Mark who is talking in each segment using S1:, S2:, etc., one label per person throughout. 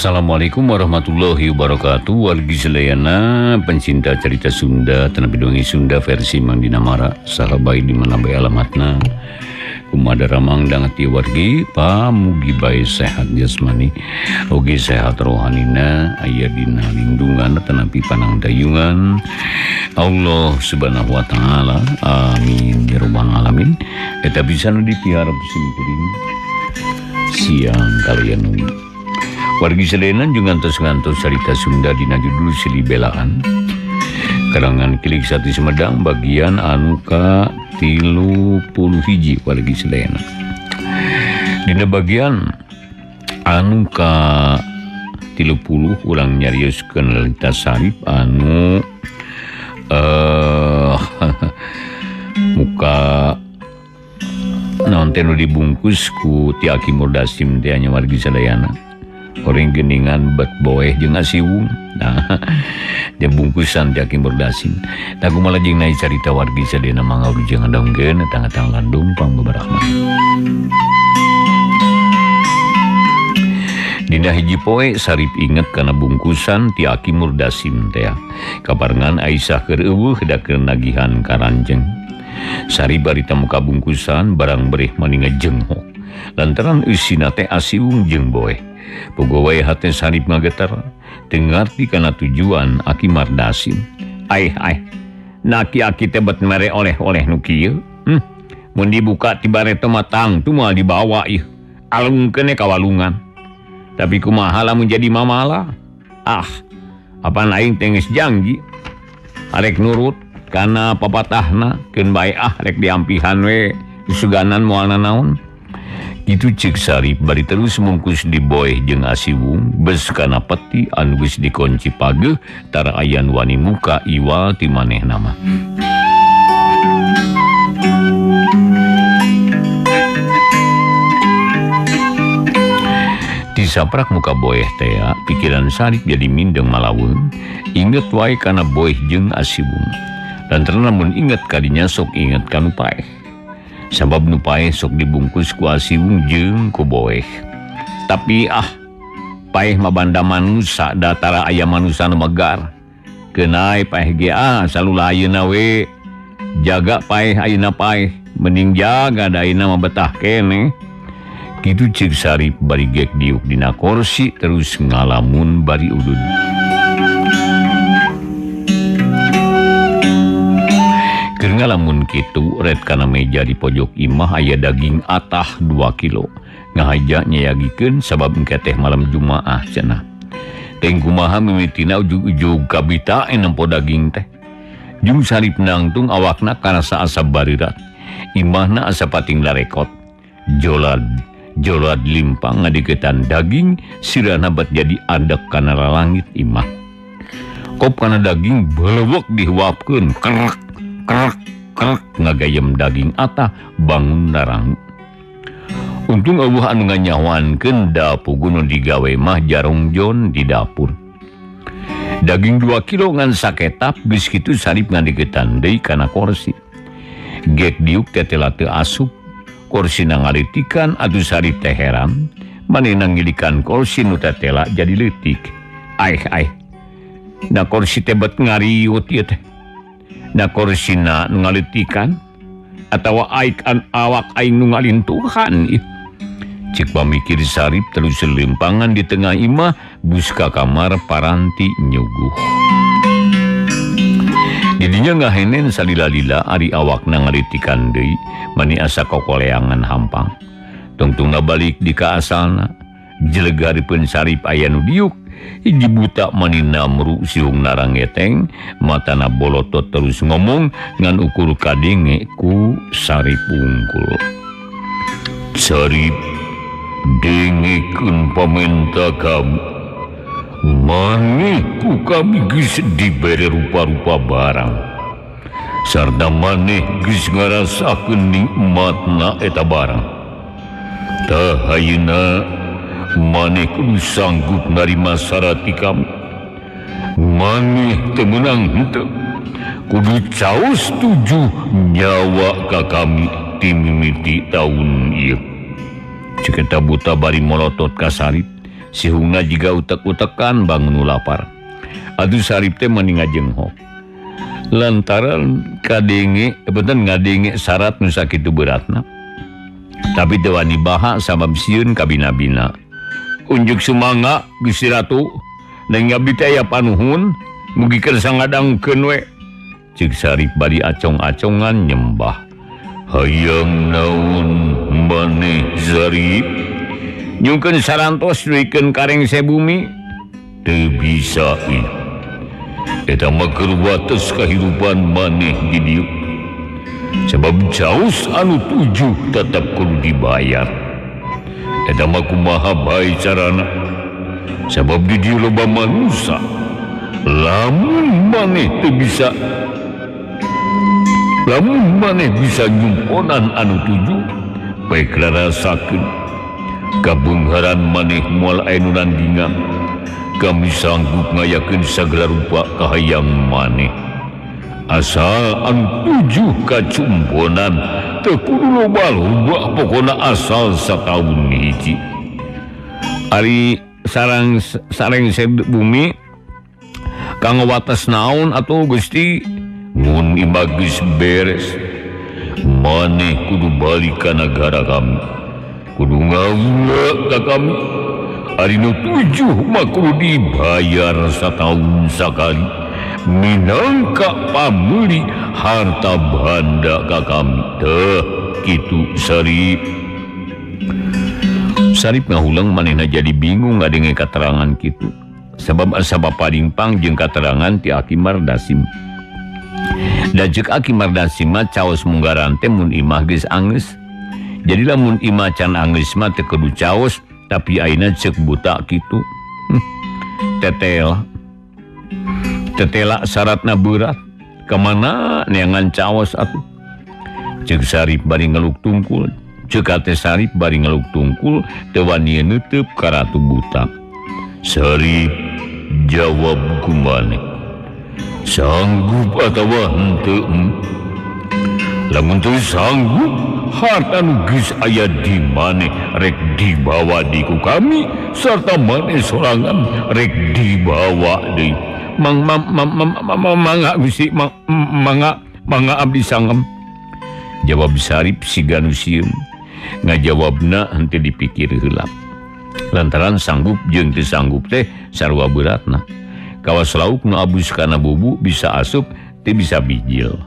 S1: Assalamualaikum warahmatullahi wabarakatuh. Wargi sadayana pencinta cerita Sunda tenapi dongeng Sunda versi Mang Dinamara saha bae di mana bae alamatna. Kumaha daramang danget ieu wargi, pamugi bae sehat jasmani oge sehat rohanina, aya dina lindungan tenapi panangdayungan Allah Subhanahu wa taala. Amin ya rabbal alamin. Eta bisa nu dipiharep simkuring siang kalian. Wargi sadayana jeung ngantos-ngantos carita Sunda dina judul Silih Belaan karangan Kilik Sati Sumedang bagian anu ka 31 wargi sadayana. Dina bagian anu ka 30 urang nyarioskeun Lalita Sarip anu muka naon teh nu dibungkus ku Ti Aki Murdasim teh nya wargi sadayana. Orang geningan bet boeh jeung asiwung. Nah, dia bungkusan ti Aki Murdasim. Tah kumaha jeung naik carita wargi sadayana mangga urang ngadongkeun tang-tang landung pangbebarahman. Dina hiji poe Sarip inget kana bungkusan ti Aki Murdasim teh. Kabarengan Aisyah keur eueuh da keur nagihan ka ranjeng. Sarip bari tamu ka bungkusan barang bereh mani ngajenghok. Lantaran eusina teh asiwung jeung boeh. Pogowai hate Sarip ngageter teu ngarti kana tujuan Aki Mardasim. Aih aih, na aki-aki teh bet mere oleh-oleh nu kieu. Mun dibuka ti bareto mah tangtu moal dibawa ieu. Alungkeun ka walungan. Tapi kumaha lamun jadi mamala? Ah, apan aing teh geus janji arek nurut kana papatahna, keun bae ah rek diampihan we suganan moal nanaon. Kitu ceuk Sarip bari terus mungkus diboeh jeung asiwung bes kana peti anu geus dikunci pageuh tara aya nu wani muka iwal ti manehna mah. Tisaprak muka boeh tea, pikiran Sarip jadi mindeng malaweung, inget wae kana boeh jeung asiwung. Lantaran lamun inget kadinya sok inget ka nu paeh. Sabab nu paeh sok dibungkus ku asiwung jeung ku boeh. Tapi ah, paeh mah banda manusa datara aya manusa nu megar. Keunai paeh ge ah salula ayeuna we. Jaga paeh ayeuna paeh, mending jaga da ayeuna mah betah keneh. Kitu ceuk Sarip bari gek diuk dina kursi terus ngalamun bari udud. Keur ngalamun kitu ret kana meja di pojok imah aya daging atah 2 kilo. Ngahaja nyayagikeun sabab engke teh malam Jumaah cenah. Teh kumaha mimitina ujug-ujug kabita nempo daging teh. Jung Sarip nangtung awakna karasa asa barirat. Imahna asa pating larekot. Jolad jolad limpang ngadiketan daging sirana bat jadi adek kana lalangit imah. Kop kana daging belewek dihuapkeun krek krek krek ngagayem daging atah bangun narang. Untung eueuh anu nganyahoankeun da pugu nu digawe mah jarongjon di dapur. Daging 2 kilo ngan saketap geus kitu Sarip ngadiketan deui kana kursi. Gek diuk tetela teu asup. Korsina ngalitikan atuh Sarip teh heran manehna ngilikan korsi nu tetela jadi leutik. Aih aih, na korsi teh bet ngariut ieu teh. Na korsina nu ngalitikan atawa aik an awak aing nu ngalintuhan ieu. Cik pamikir Sarip terus lempangan di tengah imah bus ka kamar paranti nyuguh. Didinya ngahenen salila-lila ari awakna ngalitikan deui mani asa kokoleangan hampang. Tungtungna balik di ka asalna. Jeleg hareupeun Sarip aya nu diuk. Hiji buta mani namru siung narangeteng, matana bolotot terus ngomong ngan ukur kadenge ku Sarip unggul. Sarip dengekeun pamenta kamu. Maneh ku kami geus dibere rupa-rupa barang. Sarta maneh geus ngarasakeun nikmatna eta barang. Tah ayeuna maneh kudu sanggup narima syarat ti kami. Maneh teu meunang henteu. Kudu caos 7 nyawa ka kami ti mimiti taun ieu. Cek eta buta bari molotot ka Sarip. Sihungna jiga utek-utekan bangun nu lapar. Atuh Sarip teh mani ngajenghok. Lantaran kadenge benten ngadenge syarat nu sakitu beratna. Tapi teu wani baha sabab sieun kabina-bina. Unjuk sumangga Gusti Ratu, neng abdi teh aya panuhun, mugi kersa ngadangkeun we. Ceuk Sarip bari acong-acongan nyembah. Hayang naon maneh Sarip? Nyungkeun sarantos duikeun karengse bumi teu bisa ih. Eta mah keur wates kahirupan maneh di dieu. Sebab caos anu tujuh tetep kudu dibayar. Eta mah kumaha bae carana? Sebab di dieu loba manusa. Lamun maneh teu bisa, lamun maneh bisa nyumponan anu tujuh, baik rarasakeun kabeungharan maneh moal aya nu nandingan. Kami sanggup ngayakeun sagala rupa kahayang maneh. Asal anu tujuh kacumponan teu kudu loba-loba, pokona asal sataun hiji. Ari sarang sareng bumi kanggo wates naon atuh Gusti? Mun imah geus beres, maneh kudu balik ka nagara kami. Kudu ngawula ka kami. Ari nu tujuh mah kudu dibayar sataun sakali. Minangka pamuli harta banda ka kami. Teh kitu Sarip. Sarip ngahulang manehna jadi bingung ngadenge katerangan kitu. Sabab asa bapadingpang jeung katerangan ti Aki Mardasim. Da ceuk Aki Mardasim mah caos munggaran teh mun imah geus anggeus. Jadi lamun imah can anggeus mah teu kudu caos, tapi ayeuna ceuk buta kitu. Tetel. Tetela syaratna berat. Kamana neangan caos atuh? Ceuk Sarip bari ngeluk tungkul. Ceuk ate Sarip bari ngeluk tungkul teu wani neuteub ka Ratu Buta. Sarip jawab ku maneh. Sanggup atawa henteu? Lamun teu sanggup, harta nu geus aya di maneh rek dibawa di ku kami sarta maneh sorangan rek dibawa deui. Mang mang mang mang mangga Gusti, mangga mangga abdi sanggem. Jawab Sarip siga nu sieun. Ngajawabna henteu dipikir heula. Lantaran sanggup jeung teu sanggup teh sarua beratna. Kawas lauk nu abus kana bubu bisa asup teu bisa bijil.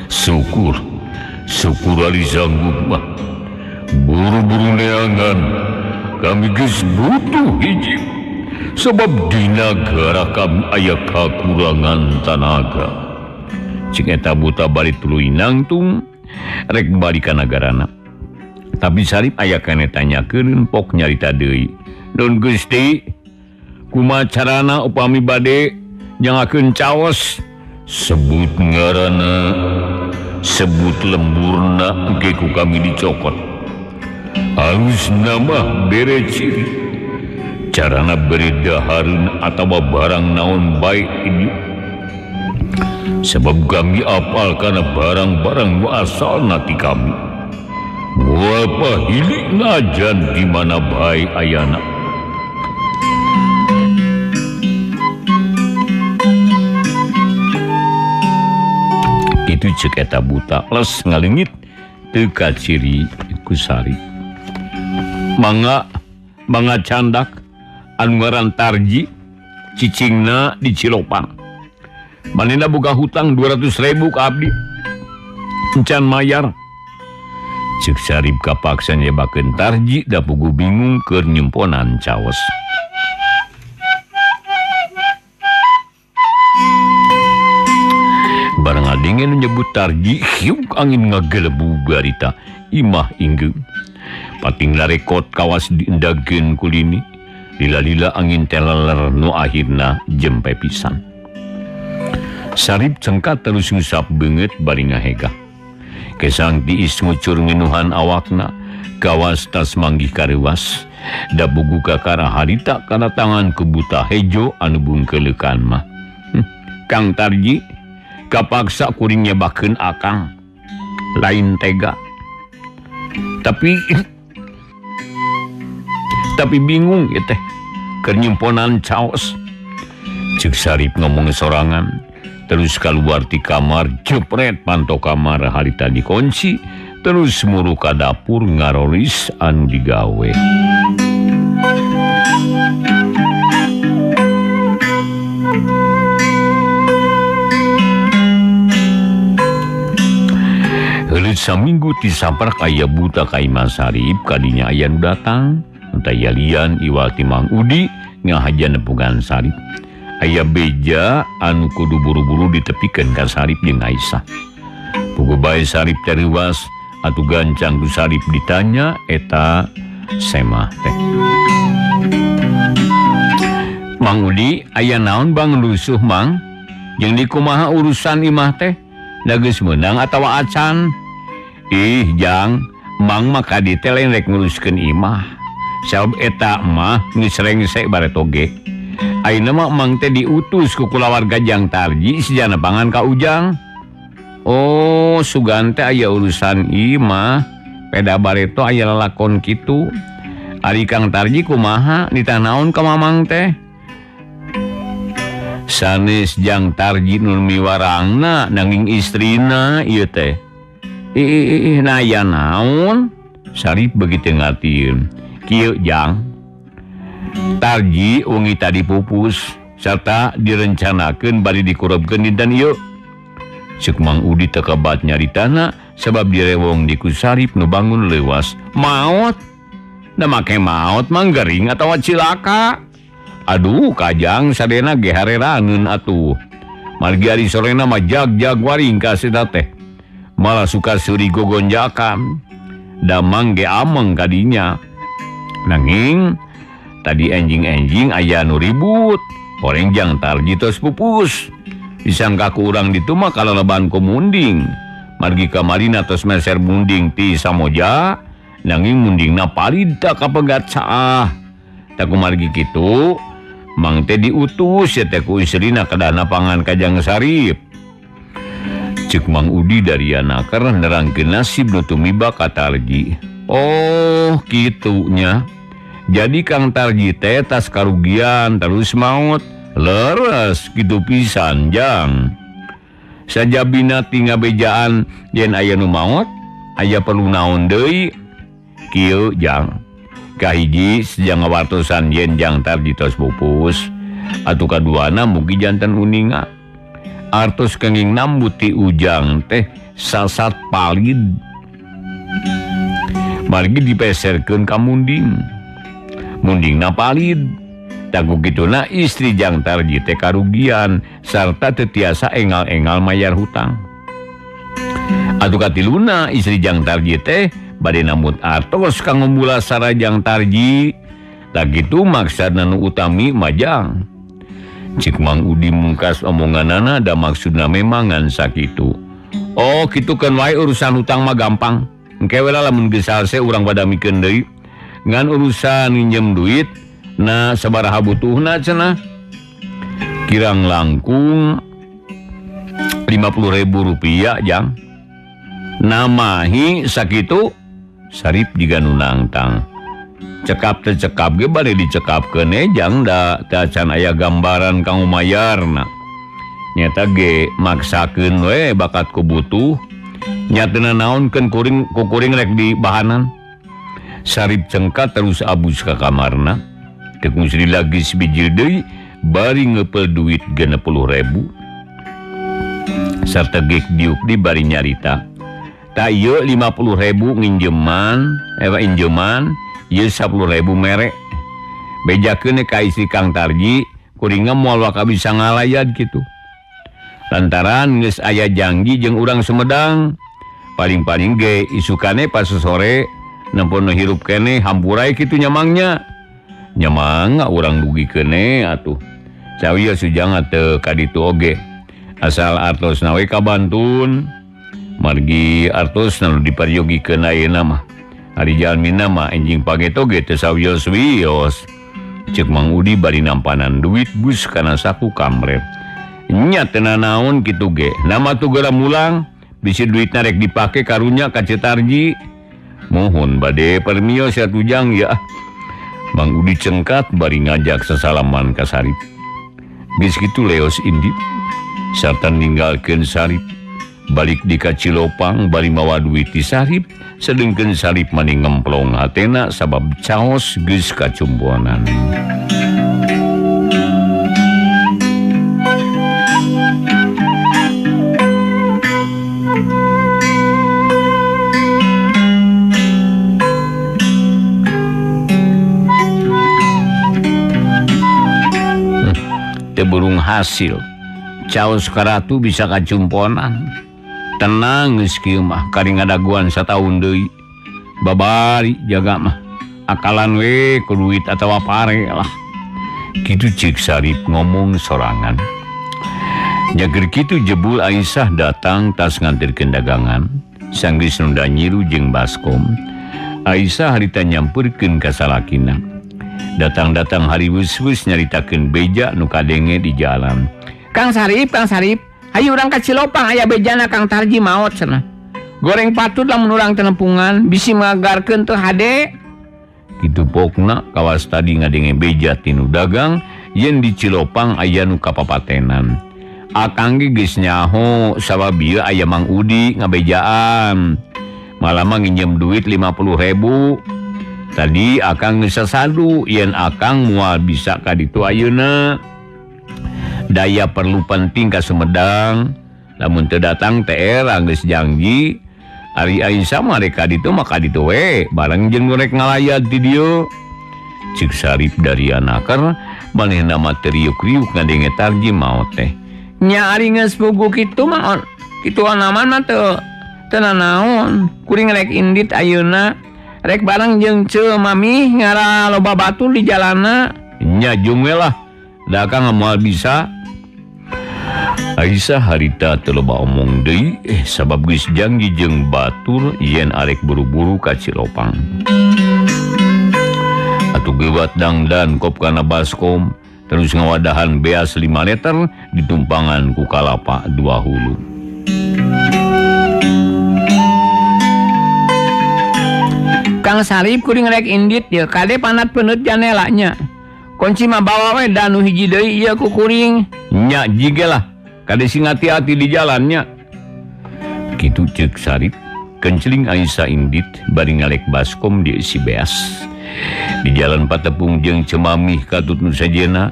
S1: Syukur, syukur ari sanggup mah. Buru-buru neangan kami geus butuh hiji. Sebab di nagara kami aya kakurangan tanaga. Cing eta buta bari tuluy nangtung rek balik ka nagarana. Tapi Sarip aya kene tanyakeun pok nyarita deui. Nun Gusti, kumaha carana upami bade nyangakeun caos? Sebut ngaranna, sebut lemburna engke ku kami dicokot. Alusna mah bere ciri. Carana bere dahareun atawa barang naon bae ini. Sebab kami apal kana barang-barang nu asalna ti kami. Moal pahili najan di mana bae ayana. Kitu ceuk eta buta les ngaleungit teu kaciri ku Sarip. Mangga mangga candak anu ngaran Tarji cicingna di Cilopang. Manehna boga hutang 200.000 ka abdi. Encan mayar. Ceuk Sarip kapaksa nyebakeun Tarji da puguh bingung keur nyumponan caos. Barang adenge nu nyebut Tarji, hiuk angin ngagelebug garita imah inggeung. Pating larekot kawas diendagkeun kulini. Lila-lila angin teleler nu akhirna jempe pisan. Sarip cengkat terus ngusap beungeut bari ngahegah. Kesang tiis ngucur nginuhan awakna, kawas tas manggih kareuwas, da bugu kakara harita kana tangan ku buta hejo anu bungkeleukan mah. Kang Tarji kapaksa kuring nyebakeun akang, lain tega. Tapi Tapi bingung ieu teh keur nyimponan caos. Ceuk Sarip ngomong sorangan terus keluar ti kamar jepret panto kamar harita dikunci terus muru ka dapur ngarolis anu digawe. Heuleut saminggu ti saprak aya buta ka Imah Sarip kadinya aya nu datang entah lian iwal ti Mang Udi ngahaja nepungan Sarip. Aya beja anu kudu buru-buru ditepikeun ka Sarip jeung Aisyah. Puguh bae Sarip tariwas atuh gancang ku Sarip ditanya eta semah teh. Mang Udi aya naon bang rusuh Mang? Jeung dikumaha urusan imah teh? Da geus meunang atawa acan? Ih jang, Mang mah ka dieu teh lain rek nguruskeun imah. Sabab eta mah geus rengsek bareto ge. Ayeuna mah Mang teh diutus ku kulawarga Jang Tarji sejana pangan ka Ujang. Oh, sugan teh aya urusan imah, peda bareto aya lalakon kitu. Ari Kang Tarji kumaha nitah naon ka Mamang teh? Sanes Jang Tarji nu miwarangna nanging istrina ieu teh. Ih, nah aya naon? Sarip begitu ngartieun. Kieu Jang. Tarji wengi tadi pupus serta direncanakeun bari dikurebkeun dinten ieu. Ceuk Mang Udi teu kabat nyaritana sebab direwong di ku Sarip nu bangun leuwas. Maot. Da make maot mah gering atawa cilaka. Aduh kajang sadena ge hareraneun atuh. Margi ari sorena mah jag-jag waring ka seta teh. Malah suka seuri gogonjakan. Damang ge ameng kadinya. Nanging tadi enjing-enjing aya nu ribut, horeng Jang Tarji tos pupus. Disangka ku urang ditu mah kalaleban ku munding. Margi kamarina tos meser munding ti Samoja, nanging mundingna palid ta kapegat saah. Tak kumargi kitu, Mang teh diutus ya teh ku istrina kadana pangan ka Jang Sarip. Ceuk Mang Udi dari anaker nerangkeun nasib nu tumiba ka Tarji. Oh, kitunya. Jadi Kang Tarji teh tas karugian terus maut. Leres kitu pisan Jang. Sajabina ti ngabejaan yen aya nu maot, aya perlu naon deui? Kieu Jang. Kahiji sejang ngawartosan yen Jang Tarji tos pupus. Atuh kaduana mugi janten uninga. Artos kenging nambut ti Ujang teh sasat palid. Margi dipeserkeun ka munding. Mundingna palid. Tangku kituna istri Jang Tarji teh karugian sarta teu tiasa engal-engal mayar hutang. Atuh katiluna istri Jang Tarji teh bade nambut artos kanggo mulasara Jang Tarji. Tah kitu maksudna nu utami majang. Cik Mang Udi mungkas omonganana da maksudna memang ngan sakitu. Oh kitu keun wae urusan hutang mah gampang. Engke we lah lamun geus salse urang badamikeun deui. Ngan urusan nginjem duit na sabaraha butuhna cenah. Kirang langkung 50.000 rupiah Jang. Namahi sakitu Sarip jiga nu nangtang. Cekap teh cekap ge bade dicekapkeun Jang da teh can aya gambaran kanggo mayarna. Nyata ge maksakeun we bakat ku butuh. Nyatana naonkeun kuring ku kuring rek di bahanan. Sarip cengkat terus abus ka kamarna. Teu kungsi lagi sebijil deui bari ngepel duit 60.000. Sarta gek diuk di bari nyarita. Ta ieu 50.000 nginjeman, injeman ieu 10.000 merek. Bejakeun ka istri Kang Tarji, kuringna moal waka bisa ngalayad kitu. Lantaran geus aya janji jeung urang Sumedang. Paling-paling ge isukane pas sore nempo nu hirup keneh hampurai kitu nyamangnya. Nyamang urang dugi keneh atuh. Cawieu sujang teu ka ditu oge. Asal artosna we kabantun. Margi artosna nu diparyogikeun ayeuna mah. Ari jalmina mah enjing pageto ge teu sawios-wios. Ceuk Mang Udi bari nampanan duit bus kana saku kamret. Nya teu nanaon kitu ge. Nama tu geura mulang bisi duitna rek dipake karunya ka Ceu Tarji. Mohon bade permios ya tujang ya. Mang Udi cengkat bari ngajak sasalaman ka Sarip. Geus kitu leos indit sarta ninggalkeun Sarip. Balik di ka Cilopang bari mawa duit ti Sarip, sedengkeun Sarip mani ngemplong hatena sabab caos geus kacumponan. Burung hasil caos karatu bisa kacumponan. Tenang geus kieu mah kari ngadaguan sataun deui. Babari jaga mah akalan we ku duit atawa pare lah. Kitu cik Sarip ngomong sorangan. Nyager kitu jebul Aisyah datang tas nganterkeun dagangan. Sanggeus nunda nyiru jeung baskom. Aisyah harita nyamperkeun ka salakina. Datang-datang hari wus-wus nyaritakeun beja nu kadenge di jalan.
S2: Kang Sarip, Kang Sarip, hayu urang ka Cilopang aya bejana Kang Tarji maot cenah. Goreng patut lamun urang tenempungan bisi ngagarkeun teu hade.
S1: Kitu pokna kawas tadi ngadenge beja tinu dagang yen di Cilopang aya nu kapapatenan. Akang ge geus nyaho sabab ieu aya Mang Udi ngabejaan. Malah mah nginjem duit 50.000. Tadi akang geus sasadu yen akang moal bisa ka ditu ayeuna. Daya perlu penting ka Sumedang. Lamun teu datang teh era geus janji. Ari Aisyah mah rek ka ditu mah ka ditu we, bareng jeung nu rek ngalayat di dieu. Cik Sarip dari anaker manehna mah teu riuk-riuk ngadenge Tarji maot teh.
S2: Nya ari geus puguh kitu mah kitu anaman mah teu teu nanaon. Kuring rek indit ayeuna. Rek bareng jeung Ceu Mami ngara loba batur di jalana.
S1: Nya jung we lah, da akang moal bisa. Aisyah harita teu loba omong deui sabab geus janji jeung batur yen arek buru-buru ka Cilopang. Atuh gewat dangdan kop kana baskom terus ngawadahan beas 5 liter ditumpangan ku kalapa 2 hulu.
S2: Kang Sarip kuring rek indit ya kade panat peneut janelanya. Kunci mah bawa we danu hiji deui ieu ku kuring.
S1: Nya jige lah kade sing hati-hati di jalannya. Kitu ceuk Sarip kenceling Aisyah indit bari ngalek baskom diisi beas. Di jalan patepung jeung Cemamih katut nu sajena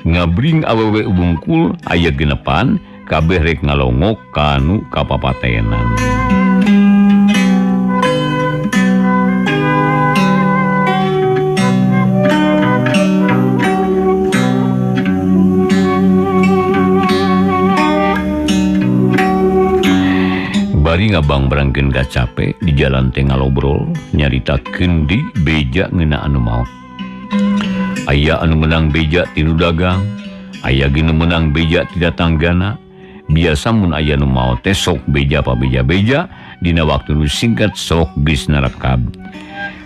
S1: ngabring awewe bungkul aya genepan kabeh rek ngalongok kanu kapapatenan. Bari ngabang berangkeun ka cape di jalan teh ngalobrol nyaritakeun di beja ngeuna anu maot. Aya anu meunang beja tinu dagang, aya ge nu meunang beja ti datanggana. Biasa mun aya nu maot teh sok beja pabeja-beja dina waktu nu singkat sok geus narekab.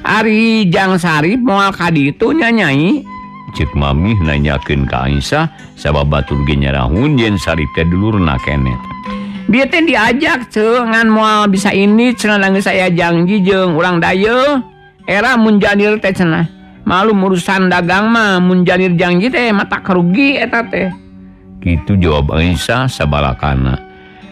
S2: Ari Jang Sarip moal ka ditu nya Nyai?
S1: Ceuk Mamih nanyakeun ka Aisyah sabab batur ge nyarahun yen Sarip teh dulurna keneh.
S2: Bieu teh diajak ceu ngan moal bisa ini cenah geus aya janji jeung urang dayeuh. Era mun janir teh cenah. Malum urusan dagang mah mun janir janji teh mata kerugi eta teh.
S1: Kitu jawab Aisyah sabalakana.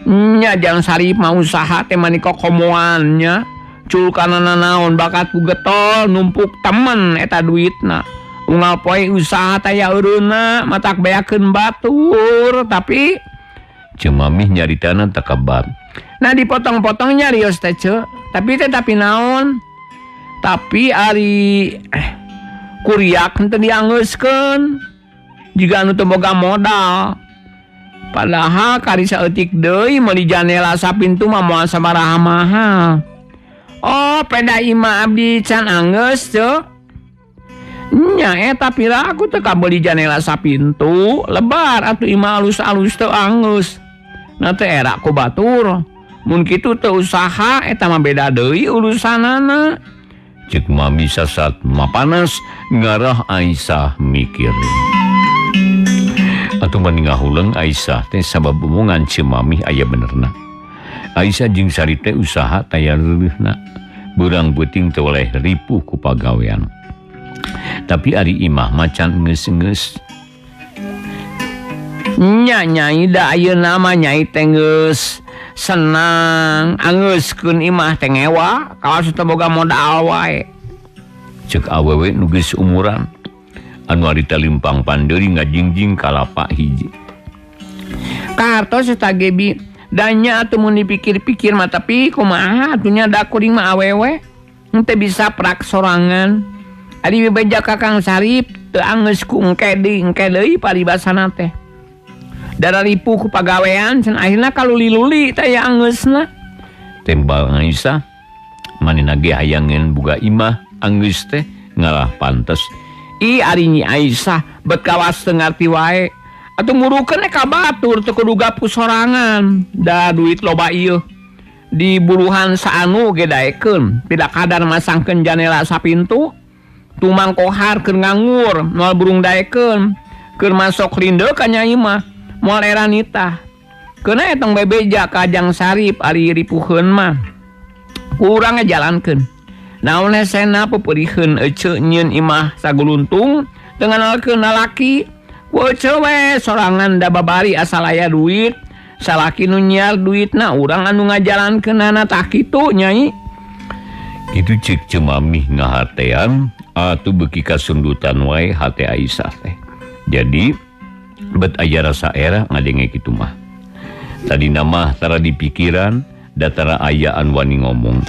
S2: Nya Jang Sarip mah usaha teh mani kokomoan nya. Culkana nanaon bakat ku getol numpuk temen eta duitna. Unggal poe usaha teh ya eureunna matak beakeun batur tapi
S1: Cemamih nyaritana takabar.
S2: Nah dipotong-potong nyarios teh ceu. Tapi teh tapi naon? Tapi ari kuriak henteu dianggeuskeun. Jiga anu teu boga modal. Padahal kari saeutik deui meuli janela sapintu mah moal sabaraha mahal. Oh, peda imah abdi can anggeus ceu. Nya eta pira aku teu kabeuli janela sapintu, lebar atuh imah alus-alus teu anggeus. Nah teh era ku batur. Mun kitu teu usaha eta mah beda deui urusanana.
S1: Cek Mami sasat mapanas ngarah Aisyah mikir. Atuh mani ngahuleng Aisyah teh sabab omongan Ceu Mami aya benerna. Aisyah jeung Sarip teh usaha taya reureuhna. Beurang beuting teu oleh ripuh ku pagawean. Tapi ari imah macan geus-geus.
S2: Nya Nyai da ayeuna mah Nyai teh geus senang angeuskeun imah teh ngewa kawas teu boga modal wae.
S1: Cek awewe nu geus umuran anu harita limpang pandeuri ngajingjing kalapa hiji.
S2: Kartos eta ge bi da nya atuh mun dipikir-pikir mah tapi kumaha atuh nya da kuring mah awewe henteu bisa prak sorangan. Ari bebeja ka Kang Sarip teu angeus ku engke deui paribasana teh. Dara ripuh ku pagawean cenah akhirna kaluli-luli teh ya angeusna.
S1: Tembal Aisyah manehna ge hayangeun buga imah anggeus teh ngalah pantes.
S2: Ih ari Nyi Aisyah bet kawas teu ngarti wae. Atuh murukeun ka batur teu kudu gapu sorangan. Da duit loba ieu. Di buruhan saanu ge daekeun, tidak kadar masangkeun janela sapintu. Tumang kohar keur nganggur, moal burung daekeun. Keur masok rindeu ka Nyai mah, moal era nitah. Keuna etong bebeja ka Jang Sarip ari ripuheun mah. Kurang ngajalankeun. Naon hesena peperiheun eceu nyieun imah saguluntung teu nganalkeun lalaki. Ku eceu we sorangan da babari asal aya duit. Salaki nu nyiar duitna urang anu ngajalankeunana tah kitu Nyai.
S1: Kitu cek Cemamih ngahatean atuh beuki kasundutan wae hate Aisyah teh. Jadi bet aya rasa era ngadenge kitu mah. Tadina mah tara dipikiran da tara ayaan wani ngomong.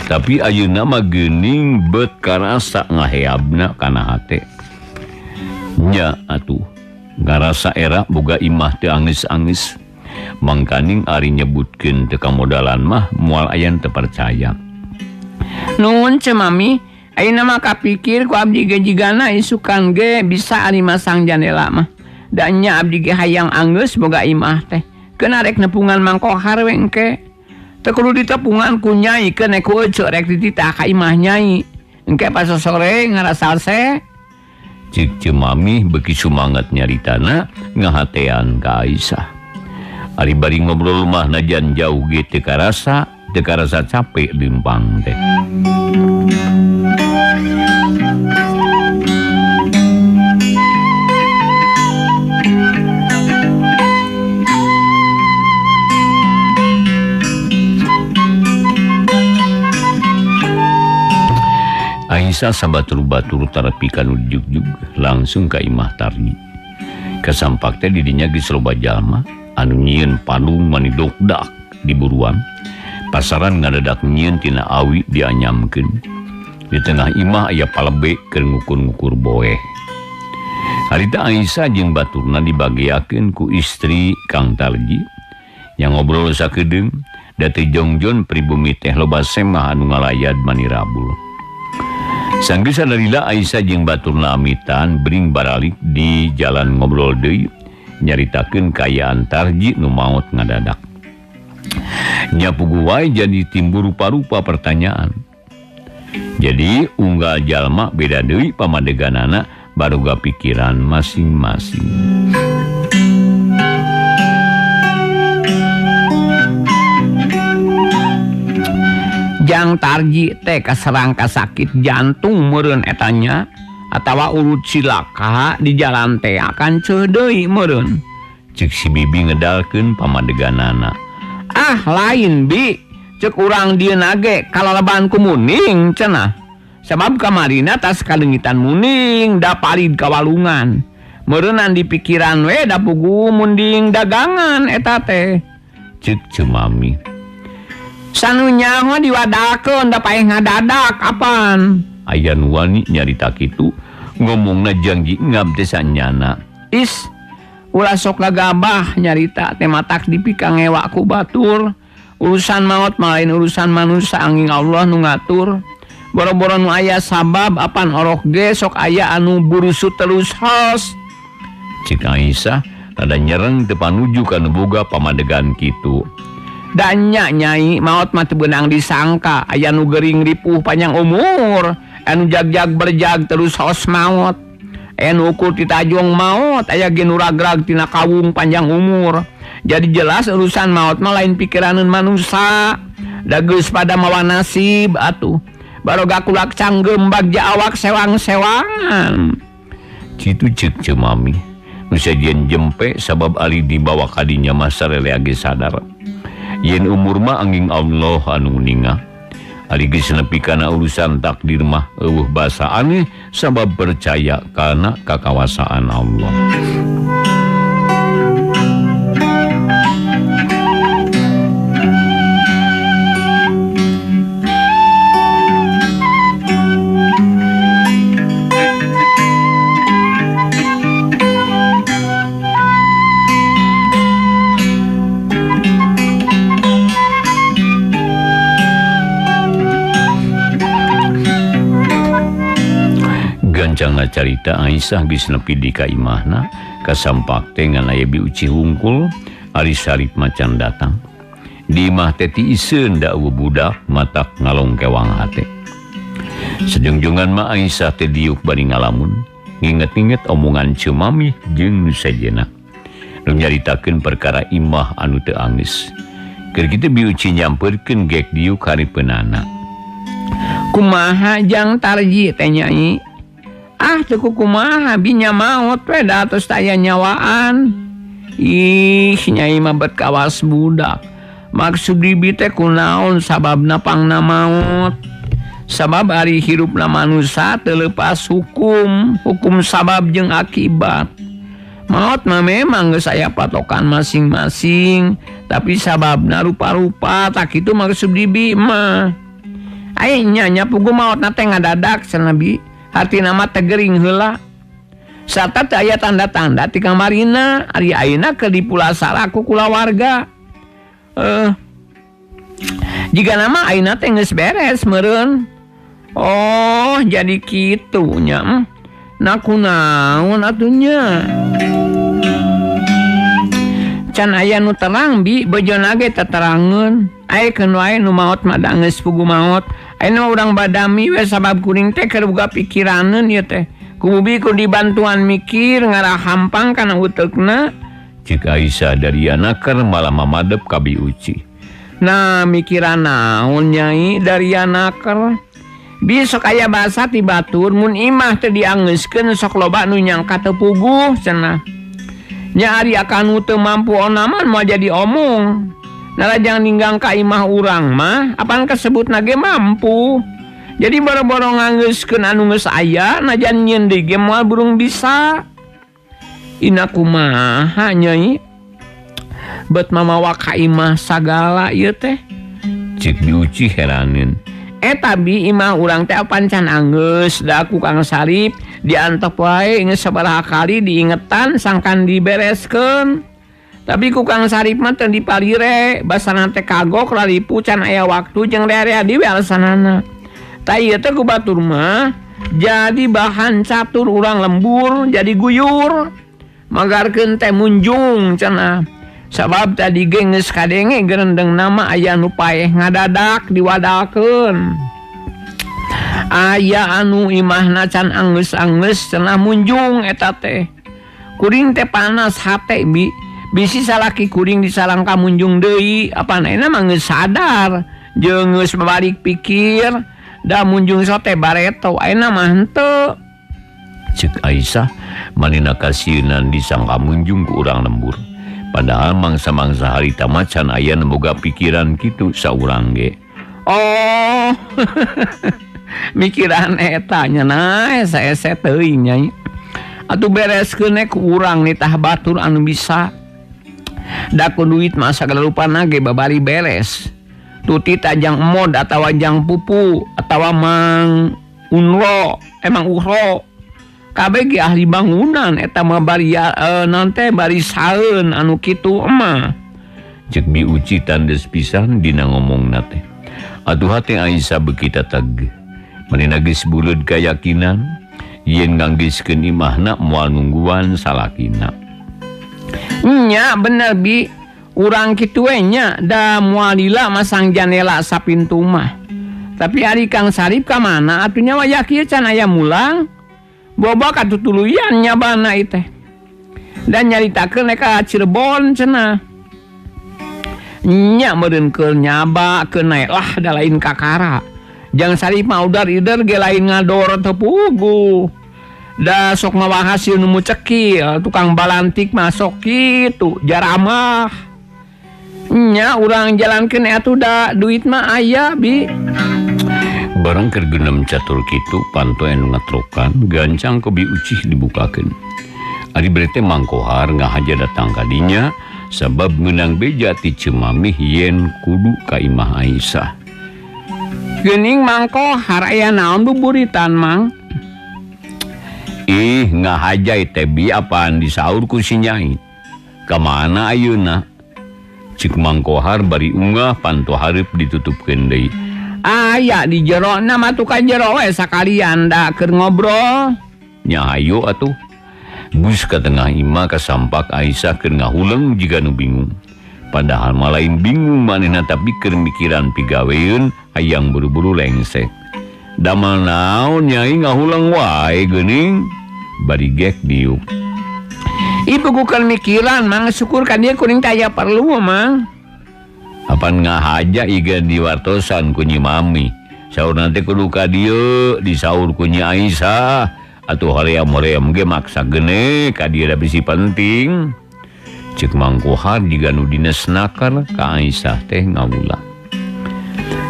S1: Tapi ayeuna mah geuning bet karasa ngaheabna kana hate. Nya atuh ngarasa era boga imah teu angeus-angeus. Mangkaning ari nyebutkeun teu kamodalan mah moal aya teu percaya.
S2: Nuhun Cemami, ayeuna mah kapikir ku abdi ge jigana isukan ge bisa ari masang jandela mah. Da nya abdi ge hayang anggeus boga imah teh. Keuna rek nepungan Mang Kohar we engke. Teu kudu ditepungan ku Nyai keun ku eceu rek dititah ka imah Nyai. Engke pas sore ngarasalse.
S1: Cik Cemami beuki sumangat nyaritana ngahatean ka Aisyah. Ari bari ngobrol mah najan jauh ge teu karasa capek limpang teh. Aisyah sabatur-batur tarepi kanu jugjug langsung ka imah Tarji. Kasampak teh didinya geus loba jalma anu nyieun palung mani dokdak di buruan. Pasaran ngadadak nyieun tina awi dianyamkeun. Di tengah imah aya palebe keur ngukur-ngukur boeh. Harita Aisyah jeung baturna dibageakeun ku istri Kang Tarji. Yang ngobrol sakedeung da teu jongjon pribumi teh loba semah anu ngalayad mani rabul. Sanggeus sadalila Aisyah jeung baturna amitan bring baralik di jalan ngobrol deui nyaritakeun kaayaan Tarji nu maot ngadadak. Nya puguh wae jadi timbul rupa-rupa pertanyaan. Jadi unggal jalma beda deui pamadeganana baruga pikiran masing-masing.
S2: Jang Tarji teh kaserang kasakit jantung meureun eta nya atawa urut cilaka di jalan teh akan ceuh deui meureun.
S1: Cek si bibi ngedalkeun pamadeganana.
S2: Ah lain bi, cek urang dieuna ge kalaleban ku muning cenah. Sabab kamarina tas kalengitan muning da parid kawalungan. Meureunnan di pikiran we da pugu munding dagangan eta teh.
S1: Cek Cemami.
S2: Sanu nyaho diwadalkeun da paeh ngadadak apan.
S1: Aya nu wani nyarita kitu ngomongna janji ngab teh sanyana.
S2: Is ulah sok gagabah nyarita teh matak dipika ngewa ku batur. Urusan maot mah lain urusan manusia angin Allah nu ngatur. Boro-boro nu aya sabab apan orok ge sok aya anu burusut terus hos.
S1: Cik Aisyah rada nyereng teu panuju ka nu boga pamadegan kitu.
S2: Da nya Nyai maot mah teu beunang disangka aya nu gering ripuh panjang umur, anu jag-jag berjag terus hos maot. Aya nu ukur ti tajong maot, aya ge nu ragrag tina kawung panjang umur. Jadi jelas urusan maot mah lain pikiraneun manusia. Da geus pada mawa nasib atuh. Baroga kulak canggem bagja awak sewang-sewangan.
S1: Kitu ceuk Ceu Mami. Nu sejen jempe sabab ari dibawa kadinya mah sarelea ge sadar. Yen umur mah angin Allah anu ninga. Ari geus nepi kana urusan takdir mah eueuh basa aneh sabab percaya kana kakawasaan Allah. Gancangna carita Aisyah geus nepi di ka imahna kasampak teh ngan aya Bi Uci hungkul ari Sarip macan datang. Di imah teh tiiseun da eueuh budak matak ngalongkewang hate. Sejungjungan mah Aisyah teh diuk bari ngalamun, nginget-nginget omongan Ceu Mami jeung nu sejenna. Nu nyaritakeun perkara imah anu teu anggeus. Keur kitu Bi Uci nyampeurkeun gek diuk hareupeunana.
S2: Kumaha jang tarji teh nyai? Ah teu kumaha binya maot we da tos taya nyawaan. Ih nyai mah bet kawas budak. Maksud bibi teh kunaon sababna pangna maot? Sabab ari hirupna manusa teu leupas hukum, hukum sabab jeung akibat. Maot mah memang geus aya patokan masing-masing, tapi sababna rupa-rupa tak kitu maksud bibi mah. Aya nya nya pugu maotna teh ngadadak cenah bi. Hartina mah tegering heula. Sarta teu aya tanda-tanda ti kamarina, ari ayeuna keur dipulasara ku kulawarga. Jika nama ayeuna teh geus beres meureun. Oh, jadi kitu nya. Nah kunaon atuh nya? Can aya nu terang bi, bejona ge teterangeun. Ayekeun wae nu maot mah da geus pugu maot. Ayeuna urang badami we sabab kuring teh keur boga pikiraneun ieu teh. Ku bibi ku dibantuan mikir ngarah hampang kana uteukna.
S1: Cik Aisyah dari anaker malah mamadep ka Bi Uci.
S2: Nah mikiran naon nyai dari anaker? Bi sok aya basa ti batur mun imah teu diangeuskeun sok loba nu nyangka teu puguh cenah. Nya ari akanu teu mampu onaman moal jadi omong. Narajang ninggang ka imah urang mah apan kasebutna ge mampu. Jadi boro-boro nganggeuskeun anu geus aya najan nyieun deui ge moal burung bisa. Ina kumaha nyai? Bet mamawa ka imah sagala ieu teh.
S1: Cik Bi Uci heraneun.
S2: Eta bi imah urang teh apan can anggeus da ku Kang Sarip diantep wae geus sabaraha kali diingetan sangkan dibereskeun. Tapi ku Kang Sarip mah teu dipalire, basana teh kagok laripu can aya waktu jeung rea-rea deui alasanana. Tah ieu teh ku batur mah jadi bahan catur urang lembur jadi guyur. Magarkeun teh munjung cenah. Sabab tadi ge geus kadenge gerendeng nama aya nu paeh ngadadak diwadalkeun. Aya anu imahna can anggeus-anggeus cenah munjung eta teh. Kuring teh panas hate bi. Bisi salaki kuring disalangka munjung deui, apan ayeuna mah geus sadar jeung geus babalik pikir da munjung sote bareto ayeuna mah henteu.
S1: Ceuk Aisyah manehna kasieunan disangka munjung ku urang lembur. Padahal mangsa-mangsa harita macan aya nu boga pikiran kitu saurang ge.
S2: Oh. Mikiran eta nya nah saese teuing nya. Atuh bereskeun ku urang nitah batur anu bisa. Da ku duit mah sagala rupana ge babari beres. Tuti tajang emod atawa jang pupu atawa mang unro, emang uhro. Kabeh ge ahli bangunan eta mah bari naon teh bari saeun anu kitu mah.
S1: Ceuk Bi Uci tandes pisan dina ngomongna teh. Atuh hate Aisyah beuki tateg. Manehna geus buleud kayakinan yen nganggeuskeun imahna moal nungguan salakina.
S2: Nya bener bi, urang kitu we nya da moal lila masang janela sapintu mah. Tapi ari Kang Sarip ka mana atuh nya wayah kieu can aya mulang. Boba katutuluyan nyabana ieu teh. Dan nyaritakeun ka Cirebon cenah. Nya meureun keur nyaba keur nae lah da lain kakara. Jang Sarip mah udar ider ge lain ngador teu puguh. Da sok mawa hasil nu cekil, tukang balantik mah sok kitu, jaramah. Nya urang jalankeun atuh da duit mah aya bi.
S1: Barang keur geunam catur kitu panto anu ngatrokan gancang ku Bi Ucih dibukakeun. Ari berete Mang Kohar ngahaja datang ka dinya sabab meunang beja ti Cemamih yen kudu ka imah Aisyah.
S2: Geuning Mang Kohar aya naon buburitan Mang?
S1: Ih ngahaja teh bi apaan disaur ku si Nyai. Ka mana ayeuna? Cik Mang Kohar bari ungah panto hareup ditutupkeun deui.
S2: Aya di jero na mah tukang jero we sakalian da keur ngobrol.
S1: Nya hayu atuh. Bus ka tengah imah kasampak Aisyah keur ngahuleng jiga nu bingung. Padahal mah lain bingung manehna tapi keur mikiran pigaweun hayang buru-buru lengsek. Damal naon Nyai ngahuleng wae geuning bari gek diuk.
S2: Ibu keur mikiran Mang, syukur kan dia kuring teh aya perlu Mang.
S1: Apan ngahaja iga diwartosan ku Nyi Mami. Saur nanti kudu ka dieu disaur ku Nyi Aisyah. Atuh hoream-hoream ge maksa gene ka dieu da bisi penting. Ceuk Mang Kohar jiga nu dines nakar ka Aisyah teh ngawula.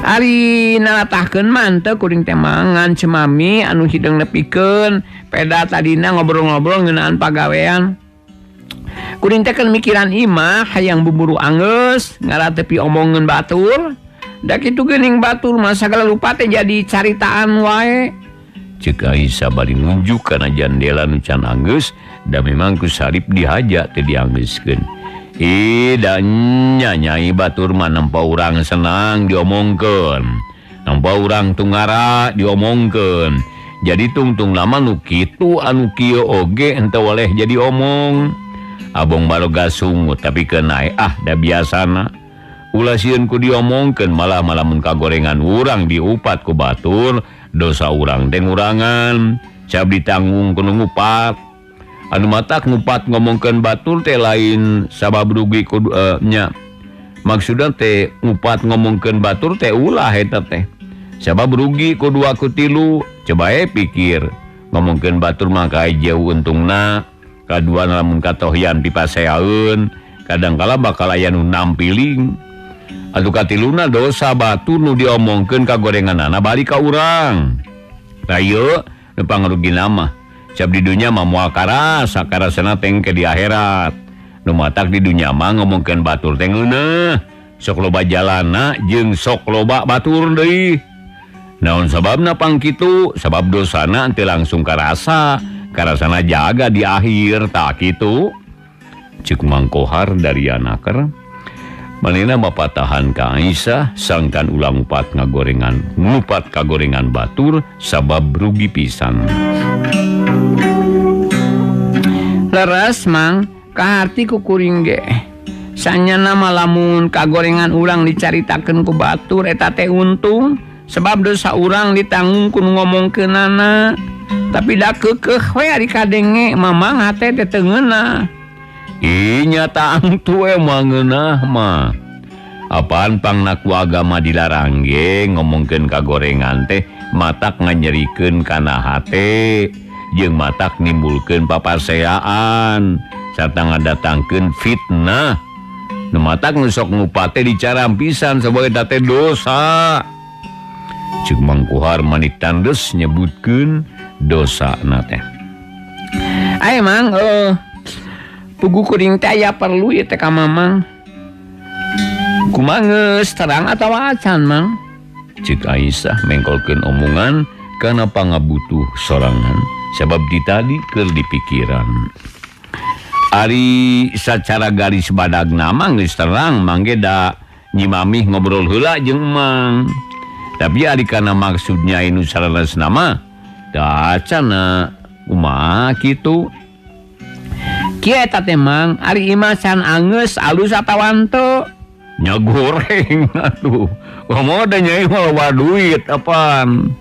S2: Ari nalatahkeun mah teu kuring teh mangan Cemami anu hideung nepikeun peda tadina ngobrol-ngobrol ngeunaan pagawean. Kuring teh kan mikiran imah hayang buburu anggeus ngaratepi omongeun batur. Da kitu geuning batur mah sagala rupa teh jadi caritaan wae.
S1: Ceuk Aisyah bari nunjuk kana jandela nu can anggeus da memang ku Sarip dihaja teh dianggeuskeun. Ih da nya Nyai batur mah nempo urang senang diomongkeun. Nempo urang tungara diomongkeun. Jadi tungtung lama nu kitu anu kieu oge henteu waleh jadi omong. Abong baroga sungut tapi keun ah da biasana. Ulah sieun ku diomongkeun malah malamun kagorengan urang diupat ku batur. Dosa urang teh ngurangan cap ditanggung ku nu ngupat. Anu matak ngupat ngomongkeun batur teh lain sabab rugi ku nya. Maksudna teh ngupat ngomongkeun batur teh ulah eta teh. Sabab rugi ku dua ku tilu, coba pikir ngomongkeun batur mah kae jauh untungna. Kadua lamun katohyan pipaseaeun, kadangkala bakal aya nu nampiling. Atuh katiluna dosa batur nu diomongkeun ka gorenganana balik ka urang. Tah ieu nu pangrugina mah. Cap di dunya mah moal karasa, karasana teh engke di akhirat. Nu matak di dunya mah ngomongkeun batur teh ngeuneuh. Sok loba jalana jeung sok loba batur deui. Naon sababna pang kitu? Sabab dosana henteu langsung karasa, karasana jaga di akhir tah kitu. Ceuk Mang Kohar dari anaker. Manehna mapatahan ka Aisyah sangkan ulah ngupat ngagorengan, ngupat kagorengan batur sabab rugi pisan.
S2: Leres Mang, kaharti ku kuring ge. Sanyana mah lamun kagorengan urang dicaritakeun ku batur eta teh untung sebab dosa urang ditanggung ku nu ngomongkeunana. Tapi da keukeuh we ari kadenge mamang hate teh teu ngeunah.
S1: Ih nyata angtu emang ngeunah mah. Apaan pangna ku agama dilarang ge ngomongkeun kagorengan teh matak nganyerikeun kana hate jeung matak nimbulkeun papaseaan sarta ngadatangkeun fitnah. Nu matak nu sok ngupat teh dicaram pisan sabab eta teh dosa. Ceuk Mang Kohar manik tandes nyebutkeun dosana teh.
S2: Ai Mang pugu kuring teh aya perlu ieu teh ka Mamang. Kumaha geus terang atawa acan Mang?
S1: Ceuk Aisyah mengkolkeun omongan kana pangabutuh sorangan sabab di tadi keur dipikiran. Ari sacara garis badagna mah geus terang Mang ge da Nyi Mamih ngobrol heula jeung Mang. Tapi ari kana maksud Nyai nu saleresna mah da acana kumaha kitu.
S2: Kieu eta teh Mang, ari imah can anggeus alus atawa henteu?
S1: Nya goreng atuh. Komo da Nyai mah loba duit apaan.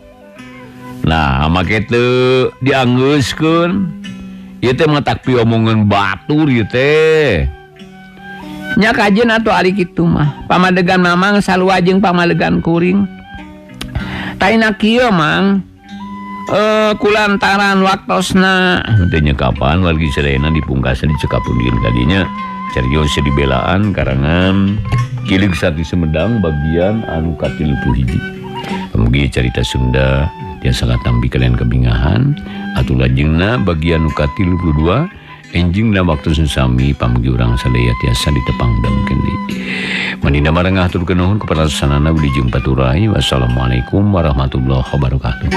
S1: Nah, make teu dianggeuskeun. Ieu teh matak piomongeun batur ieu teh.
S2: Nya kajeun atuh ari kitu mah. Pamadegan Mamang sarua jeung pamadegan kuring. Taina kieu Mang. Kulantaran waktosna
S1: teh nyekapan wargi sadayana dipungkasan dicekapun kadinya carios dibelaan karangan Kilig Sati Sumedang bagian anu ka-31. Mugi carita Sunda tiasa katampi kalian kebingahan atuh lajengna bagian nu ka-32 enjingna waktu sami pamugi urang sadaya tiasa ditepang damkeun deui. Manina marang haturkeun nuhun kepada sanana wilujeng paturai. Wassalamualaikum warahmatullahi wabarakatuh.